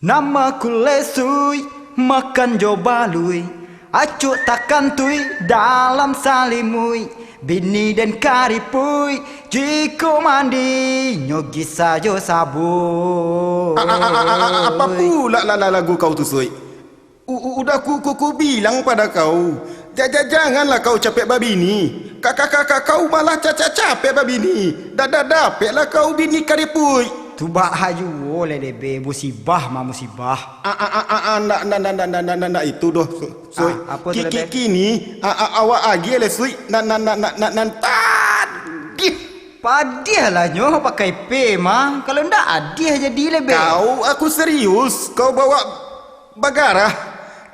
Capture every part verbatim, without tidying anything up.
Namaku Lesuik, makan jo baluik, acok takantuik dalam salimuik, bini den karipuik, jiko mandi nyo gisa jo sabuik. A-, a-, a-, a-, a-, apa pula la-, la-, lagu kau tu, Suik? U-, u-, udah ku, ku, ku bilang pada kau, ja-, ja-, janganlah kau capek babini. Ka-, ka-, ka-, ka-, kau malah ca-, ca-, capek babini. Da-, da-, dapeklah kau bini karipuik. Tu bak ha juo lai, Lebe, musibah mah, musibah. A-, a-, a-, a-, a, ndak, ndak, ndak itu doh, Su-, Suik. Ah, apo tu, Ki-, ki-, Lebe? Kini, a-, a-, awak agiah lai, Suik, nan, nan, nan, nan, nan, nan tadih. Padiahlah nyo pakai pe mah, kalau ndak adiah jadi, Lebe. Kau, aku serius, kau bawa bagarah.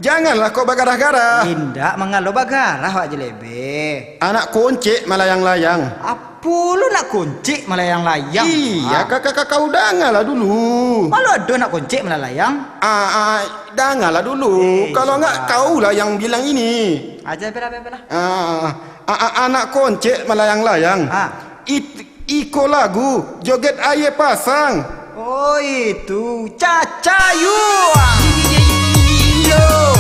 Janganlah kau bagarah-garah. Indak, mangalo bagarah awak, Lebe. Anak koncek malayang-layang. Apo lo nak koncek malayang-layang? Iya, ah. Ka-, ka-, ka-, kau dangalah dulu. Malu ado nak koncek malayang-layang? Ah, ah, dangalah dulu. Eh, kalau enggak, sudah. Kaulah yang bilang ini. Aja, bela, bela, bela. Ah, ah, ah, ah, anak koncek malayang-layang. Ah. It-, iko lagu joget aia pasang. Oh, itu Caca Yu. Iyo.